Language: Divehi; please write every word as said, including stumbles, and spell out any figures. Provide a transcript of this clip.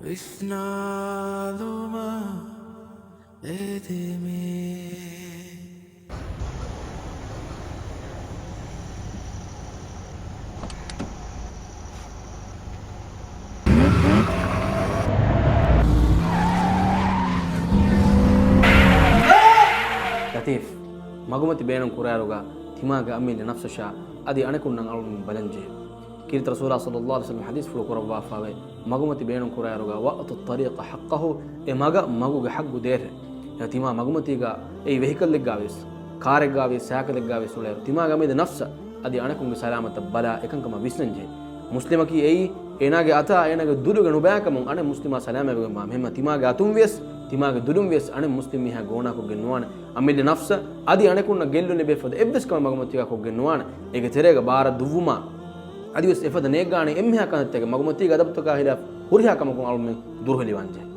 ވިސްނާލުމަށް އެދެމޭ. ލަތީފް، މަގުމަތި ބޭނުން ކުރާއިރުގަ ތިމާގެ އަމިއްލަ ނަފްސަށާ އަދި އަނެކުންނަށް އަޅުމެން ބަލަންޖެހޭ. ކީރިތި ރަސޫލާ ޞައްލައްލާހު ޢަލައިހި ވަސައްލަމަ ޙަދީޘްފުޅު ކުރައްވާފައިވޭ، މަގުމަތި ބޭނުން ކުރާއިރުގަ، "وَأْتُوا الطَّرِيقَ حَقَّهُ"، އެ މަގަށް މަގުގެ ޙައްޤު ދޭށޭ. އެ ތިމާ މަގުމަތީގަ އެއީ ވެހިކަލްއެއްގާވިޔަސް، ކާރެއްގާވިޔަސް، ސައިކަލެއްގާވިޔަސް އުޅޭއިރު، ތިމާގެ އަމިއްލަ ނަފްސަށް އަދި އަނެކުންގެ ސަލާމަތަށް ބަލާ އެކަންކަމަށް ވިސްނަންޖެހޭ. މުސްލިމަކީ އެއީ އޭނާގެ އަތާ އޭނާގެ ދުލުގެ ނުބައިކަމުން އަނެއް މުސްލިމާ ސަލާމަތްވެގެންވާ މީހެއް. ތިމާގެ އަތުން ވިޔަސް، ތިމާގެ ދުލުން ވިޔަސް އަނެއް މުސްލިމް މީހާ ގޯނާކޮށްގެން ނުވާނެ. އަމިއްލަ ނަފްސަށް އަދި އަނެކުންނަށް ގެއްލުން ލިބޭ ފަދަ އެއްވެސް ކަމެއް މަގުމަތީގަ ކޮށްގެން ނުވާނެ. އޭގެ ތެރޭގަ ބާރަށް ދުއްވުމާ އަދިވެސް އެފަދަ ނޭއްގާނެ އެންމެހާ ކަންތައްތަކެއް މަގުމަތީގެ އަދަބުތަކާ ހިލާފް ހުރިހާ ކަމަކުން އަޅުމެން ދުރުހެލިވާންޖެހޭ.